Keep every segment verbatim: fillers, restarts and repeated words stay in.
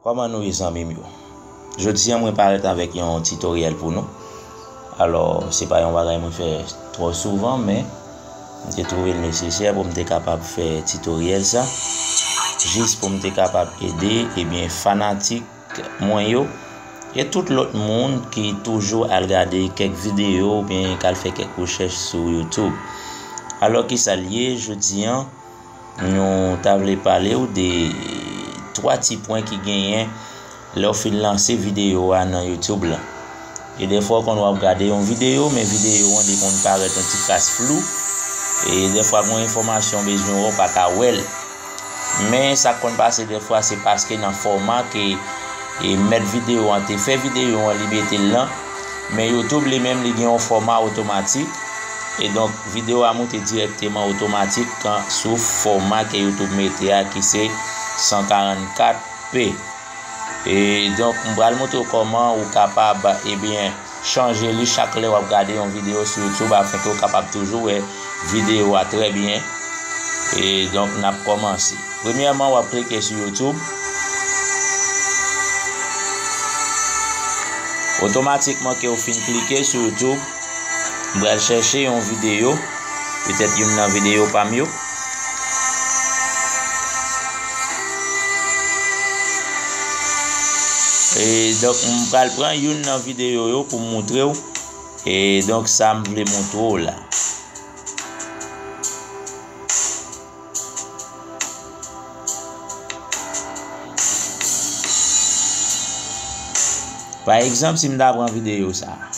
Kòman nou ye, zanmi m yo? Jodi a mwen parèt avèk yon titoryèl pou nou. Alò, se pa yon bagay mwen fè twò souvan, men m te twouve l nesesè pou m te kapab fè titoryèl sa, jis pou m te kapab ede, ebyen, fanatik mwen yo, e tout lòt moun ki toujou al gade kèk videyo oubyen k al fè kèk rechèch sou YouTube. Alò, kisa l ye? Jodi a, nou ta vle pale w de twa ti pwen ki genyen lè w fin lanse videyo a nan YouTube lan. E dèfwa w konn w ap gade yon videyo, men videyo an li konn parèt yon ti kras flou. E dèfwa gen yon enfòmasyon w bezwen wè, w pa ka wè l. Men sa k konn pase dèfwa se paske nan fòma ke, e, mèt videyo an te fè videyo an, li mete l lan, men YouTube li menm li gen yon fòma otomatik. E donk, videyo a moute dirèkteman otomatik kan, sou fòma ke YouTube mete a, ki se san karannkat P. E donk, m pral montre w kòman ou kapab, ebyen, chanje li chak lè w ap gade yon videyo sou YouTube, afenke w kapab toujou wè videyo a trè byen. E donk, n ap kòmanse. Premyèman, w ap klike sou YouTube. Otomatikman ke w fin klike sou YouTube, m pral chèche yon videyo, petèt youn nan videyo pa m yo. E donk, m pral pran youn nan videyo yo pou m montre w. E donk, sa m vle montre w la. Pa egzanp, si m ta pran videyo sa a.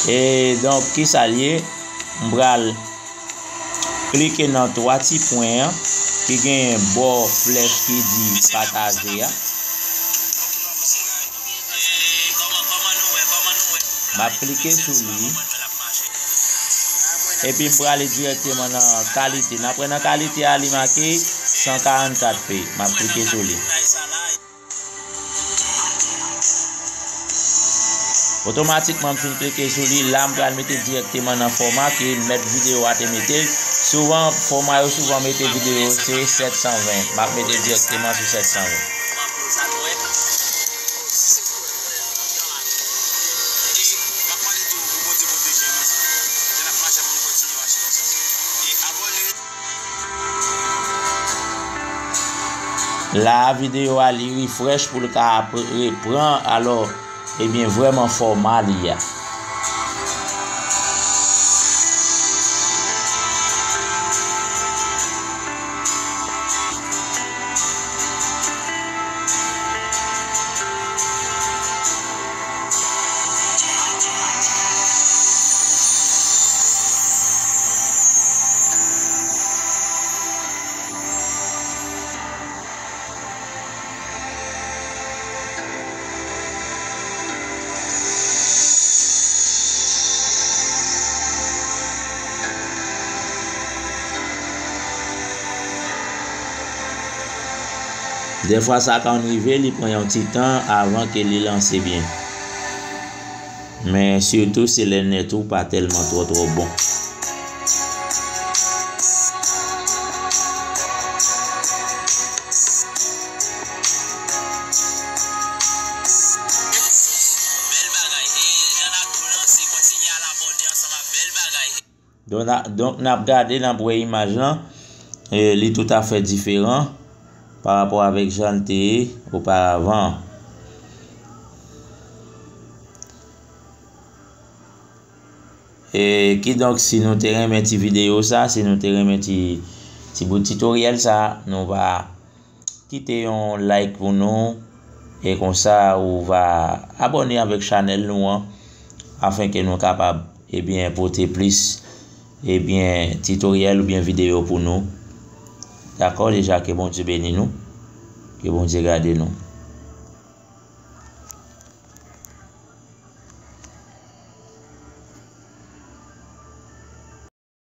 E donk, kisa l ye? M pral klike nan twa ti pwen an ki genyen bò flèch ki di pataje a. M ap klike sou li. Epi m prale dirèkteman nan kalite. N ap wè nan kalite a, li make san karannkat P. M ap klike sou li. Otomatikman, m fin klike sou li. La, m pral mete dirèkteman nan fòma ke mèt videyo a te mete l. Souvan, fòma yo souvan mete videyo se sèt san ven. M ap mete dirèkteman sou sèt san ven. La a, videyo a, li refresh pou l ka ap repran, alò, ebyen, vrèman fòma li a. Dèfwa sa konn rive, li pran yon ti tan avan ke li lanse byen. Men sitou se lè nèt ou pa tèlman twò twò bon. Donk, n a, donk, n ap gade, n ap wè imaj lan. E, li toutafè diferan pa rapò avèk jan l te ye oparavan. E, kidonk, si nou te renmen ti videyo sa, si nou te renmen ti, ti bout titoryèl sa, nou va kite yon like pou nou, e konsa ou va abòne avèk chanèl nou an, afenke nou kapab, ebyen, pote plis, ebyen, titoryèl oubyen videyo pou nou. Dakò, deja, ke Bondye beni nou, ke Bondye gade nou.